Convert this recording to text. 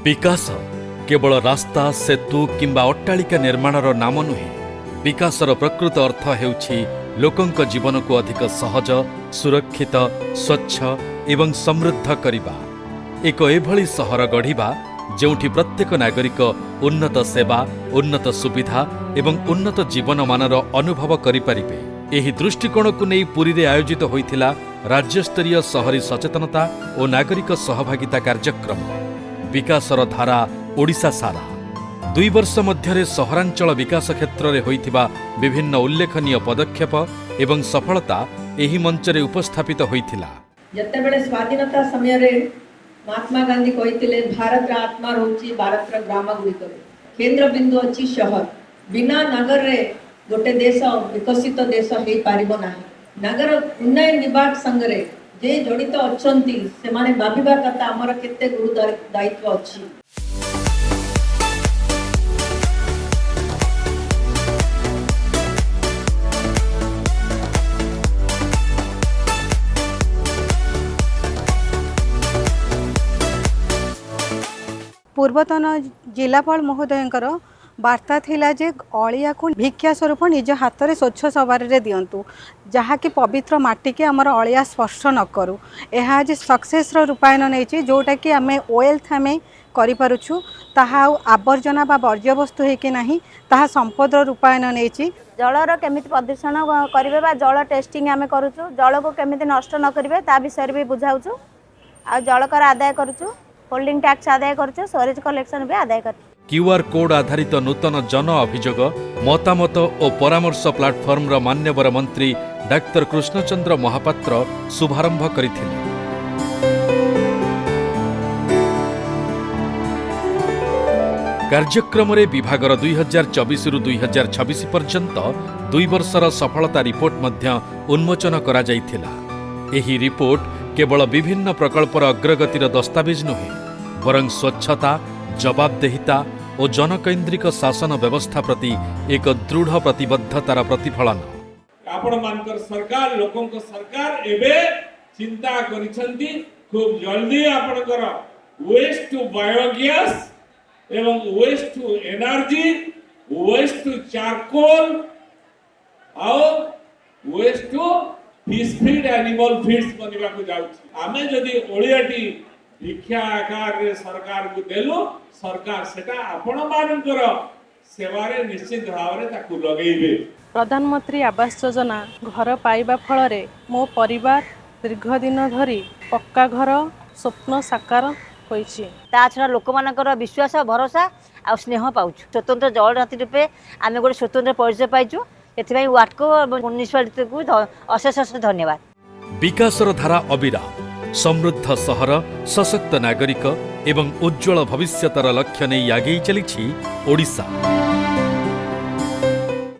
ବିକାଶ କେବଳ ରାସ୍ତା, ସେତୁ କିମ୍ବା ଅଟ୍ଟାଳିକା ନିର୍ମାଣର ନାମ ନୁହେଁ। ବିକାଶର ପ୍ରକୃତ ଅର୍ଥ ହେଉଛି ଲୋକଙ୍କ ଜୀବନକୁ ଅଧିକ ସହଜ, ସୁରକ୍ଷିତ, ସ୍ୱଚ୍ଛ ଏବଂ ସମୃଦ୍ଧ କରିବା। ଏକ ଏଭଳି ସହର ଗଢ଼ିବା ଯେଉଁଠି ପ୍ରତ୍ୟେକ ନାଗରିକ ଉନ୍ନତ ସେବା, ଉନ୍ନତ ସୁବିଧା ଏବଂ ଉନ୍ନତ ଜୀବନମାନର ଅନୁଭବ କରିପାରିବେ। ଏହି ଦୃଷ୍ଟିକୋଣକୁ ନେଇ ପୁରୀରେ ଆୟୋଜିତ ହୋଇଥିଲା ରାଜ୍ୟସ୍ତରୀୟ ସହରୀ ସଚେତନତା ଓ ନାଗରିକ ସହଭାଗିତା କାର୍ଯ୍ୟକ୍ରମ ବିକାଶର ଧାରା ଓଡ଼ିଶା ସାରା। 2 ବର୍ଷ ମଧ୍ୟରେ ସହରାଞ୍ଚଳ ବିକାଶ କ୍ଷେତ୍ରରେ ହୋଇଥିବା ବିଭିନ୍ନ ଉଲ୍ଲେଖନୀୟ ପଦକ୍ଷେପ ଏବଂ ସଫଳତା ଏହି ମଞ୍ଚରେ ଉପସ୍ଥାପିତ ହୋଇଥିଲା। ଯେତେବେଳେ ସ୍ୱାଧୀନତା ସମୟରେ ମହାତ୍ମା ଗାନ୍ଧୀ କହିଥିଲେ, ଭାରତର ଆତ୍ମା ରହୁଛି ଭାରତର ଗ୍ରାମ ଗୁଡ଼ିକରେ, କେନ୍ଦ୍ର ବିନ୍ଦୁ ଅଛି ସହର। ବିନା ନଗରରେ ଗୋଟେ ଦେଶ ବିକଶିତ ଦେଶ ହେଇପାରିବ ନାହିଁ। ନଗର ଉନ୍ନୟନ ବିଭାଗ ସାଙ୍ଗରେ ଯେ ଜଡ଼ିତ ଅଛନ୍ତି, ସେମାନେ ଭାବିବା କଥା ଆମର କେତେ ଗୁରୁ ଦାୟିତ୍ୱ ଅଛି। ପୂର୍ବତନ ଜିଲ୍ଲାପାଳ ମହୋଦୟଙ୍କର ବାର୍ତ୍ତା ଥିଲା ଯେ ଅଳିଆକୁ ଭିକ୍ଷା ସ୍ୱରୂପ ନିଜ ହାତରେ ସ୍ୱଚ୍ଛ ସବାରିରେ ଦିଅନ୍ତୁ, ଯାହାକି ପବିତ୍ର ମାଟିକି ଆମର ଅଳିଆ ସ୍ପର୍ଶ ନ କରୁ। ଏହା ଆଜି ସକ୍ସେସ୍ର ରୂପାୟନ ନେଇଛି, ଯେଉଁଟାକି ଆମେ ୱେଲ୍ଥ ଆମେ କରିପାରୁଛୁ। ତାହା ଆଉ ଆବର୍ଜନା ବା ବର୍ଜ୍ୟବସ୍ତୁ ହେଇକି ନାହିଁ, ତାହା ସମ୍ପଦର ରୂପାୟନ ନେଇଛି। ଜଳର କେମିତି ପ୍ରଦୂଷଣ କରିବେ ବା ଜଳ ଟେଷ୍ଟିଂ ଆମେ କରୁଛୁ। ଜଳକୁ କେମିତି ନଷ୍ଟ ନ କରିବେ, ତା ବିଷୟରେ ବି ବୁଝାଉଛୁ। ଆଉ ଜଳକର ଆଦାୟ କରୁଛୁ, ହୋଲ୍ଡିଂ ଟ୍ୟାକ୍ସ ଆଦାୟ କରୁଛୁ, ସିୱରେଜ କଲେକ୍ସନ ବି ଆଦାୟ କରୁଛୁ। କ୍ୟୁଆର୍ କୋଡ୍ ଆଧାରିତ ନୂତନ ଜନ ଅଭିଯୋଗ, ମତାମତ ଓ ପରାମର୍ଶ ପ୍ଲାଟଫର୍ମର ମାନ୍ୟବର ମନ୍ତ୍ରୀ ଡାକ୍ତର କୃଷ୍ଣଚନ୍ଦ୍ର ମହାପାତ୍ର ଶୁଭାରମ୍ଭ କରିଥିଲେ। କାର୍ଯ୍ୟକ୍ରମରେ ବିଭାଗର 2024ରୁ 2026 ପର୍ଯ୍ୟନ୍ତ 2 ବର୍ଷର ସଫଳତା ରିପୋର୍ଟ ମଧ୍ୟ ଉନ୍ମୋଚନ କରାଯାଇଥିଲା। ଏହି ରିପୋର୍ଟ କେବଳ ବିଭିନ୍ନ ପ୍ରକଳ୍ପର ଅଗ୍ରଗତିର ଦସ୍ତାବିଜ ନୁହେଁ, ବରଂ ସ୍ୱଚ୍ଛତା, ଜବାବଦେହିତା ଓ ଜନକୈନ୍ଦ୍ରିକ ଶାସନ ବ୍ୟବସ୍ଥା ପ୍ରତି ଏକ ଦୃଢ଼ ପ୍ରତିବଦ୍ଧତାର ପ୍ରତିଫଳନ। ଆପଣମାନଙ୍କର ସରକାର, ଲୋକଙ୍କ ସରକାର ଏବେ ଚିନ୍ତା କରିଛନ୍ତି, ଖୁବ୍ ଜଲ୍ଦି ଆପଣଙ୍କର ୱେଷ୍ଟ ଟୁ ବାୟୋଗ୍ୟାସ୍ ଏବଂ waste to energy, waste to charcoal ଆଉ waste to fish feed, animal feeds ବନିବାକୁ ଯାଉଛି। ଆମେ ଯଦି ଅଳିଆଟି ଭିକ୍ଷା ଆକାରରେ ସରକାରକୁ ଦେଲୁ, ସରକାର ସେଟା ଆପଣମାନଙ୍କର ସେବାରେ ନିଶ୍ଚିତ ଭାବରେ ତାକୁ ଲଗେଇବେ। ପ୍ରଧାନମନ୍ତ୍ରୀ ଆବାସ ଯୋଜନା ଘର ପାଇବା ଫଳରେ ମୋ ପରିବାର ଦୀର୍ଘ ଦିନ ଧରି ପକ୍କା ଘର ସ୍ୱପ୍ନ ସାକାର ହୋଇଛି। ତା ଛଡ଼ା ଲୋକମାନଙ୍କର ବିଶ୍ୱାସ, ଭରସା ଆଉ ସ୍ନେହ ପାଉଛୁ। ସ୍ୱତନ୍ତ୍ର ଜଳରାତି ରୂପେ ଆମେ ଗୋଟେ ସ୍ୱତନ୍ତ୍ର ପରିଚୟ ପାଇଛୁ। ସେଥିପାଇଁ ୱାଟକୋ ଏବଂ ମ୍ୟୁନିସିପାଲିଟିକୁ ଅଶେଷ ଅଶେଷ ଧନ୍ୟବାଦ। ବିକାଶର ଧାରା ଅବିରାମ। ସମୃଦ୍ଧ ସହର, ସଶକ୍ତ ନାଗରିକ ଏବଂ ଉଜ୍ଜ୍ୱଳ ଭବିଷ୍ୟତର ଲକ୍ଷ୍ୟ ନେଇ ଆଗେଇ ଚାଲିଛି ଓଡ଼ିଶା।